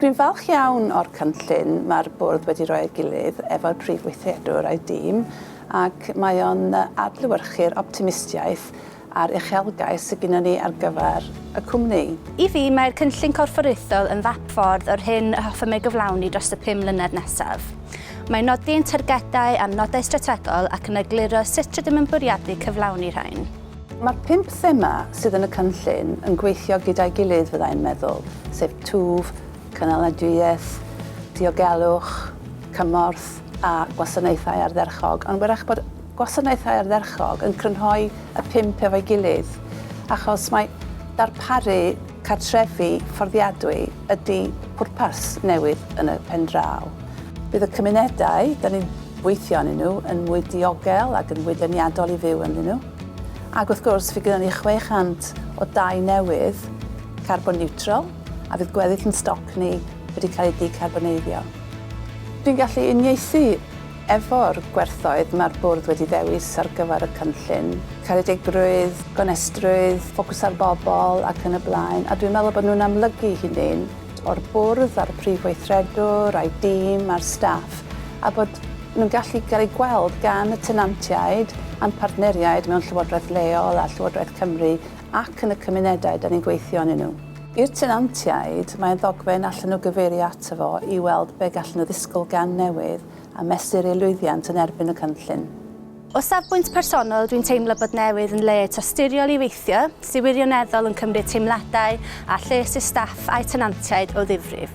Dwi'n falch iawn o'r cynllun mae'r bwrdd wedi rhoi at gilydd efo'r prif weithredwr a'i dîm ac mae o'n adlewyrchu'r optimistiaeth a'r uchelgais sydd gennym ni ar gyfer y cwmni. I fi, mae'r cynllun corfforaethol yn fap ffordd o'r hyn y hoffem ei gyflawni dros y 5 mlynedd nesaf. Mae'n nodi ein targedau a'n nodau strategol ac yn egluro sut rydym yn bwriadu cyflawni rhain. Mae'r pump thema sydd yn y cynllun yn gweithio gyda'i gilydd fyddai'n meddwl, sef twf, cynaladwyaeth, diogelwch, cymorth a gwasanaethau ardderchog. Ond wrach bod gwasanaethau ardderchog yn crynhoi y pump efo'i gilydd, achos mae darparu cartrefi fforddiadwy ydy pwrpas Newydd yn y pen draw. Bydd y cymunedau da ni'n weithio ynddyn nhw yn mwy diogel ac yn fwy deniadol i fyw ynddyn nhw. Ac wrth gwrs, fydd gyda ni 600 o dai newydd carbon neutral a fydd gweddill yn stoc ni wedi cael ei decarboneiddio. Dwi'n gallu uniaethu efo'r gwerthoedd mae'r bwrdd wedi ddewis ar gyfer y cynllun. Caredigrwydd, gonestrwydd, ffocws ar bobl ac yn y blaen. A dwi'n meddwl bod nhw'n amlygu hynny'n o'r bwrdd a'r prif weithredwr a'i dîm a'r staff a bod nhw'n gallu cael eu gweld gan y tenantiaid a'n partneriaid mewn Llywodraeth leol a Llywodraeth Cymru ac yn y cymunedau da ni'n gweithio ynddyn nhw. I'r tenantiaid, mae'n ddogfen allan nhw gyfeirio ato fo i weld be gallen nhw ddisgwyl gan Newydd a mesur ei lwyddiant yn erbyn y cynllun. O safbwynt personol, dwi'n teimlo bod Newydd yn le tosturiol i weithio, sy'n wirioneddol yn cymryd teimladau a lles y staff a'i tenantiaid o ddifrif.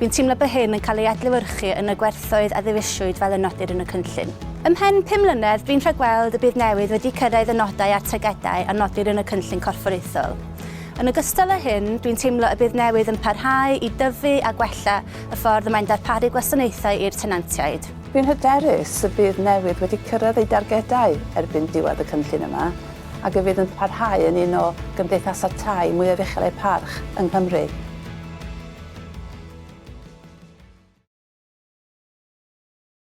Dwi'n teimlo bod hyn yn cael ei adlewyrchu yn y gwerthoedd a ddewisiwyd fel y nodir yn y cynllun. Ymhen 5 mlynedd, dwi'n rhagweld y bydd Newydd wedi cyrraedd y nodau a'r targedau a nodir yn y cynllun corfforaethol. Yn ogystal â hyn, dwi'n teimlo y bydd Newydd yn parhau i dyfu a gwella y ffordd y mae'n darparu gwasanaethau i'r tenantiaid. Dwi'n hyderus y bydd Newydd wedi cyrraedd ei dargedau erbyn diwedd y cynllun yma ac y fydd yn parhau yn un o gymdeithasau tai mwyaf uchel eu parch yng Nghymru.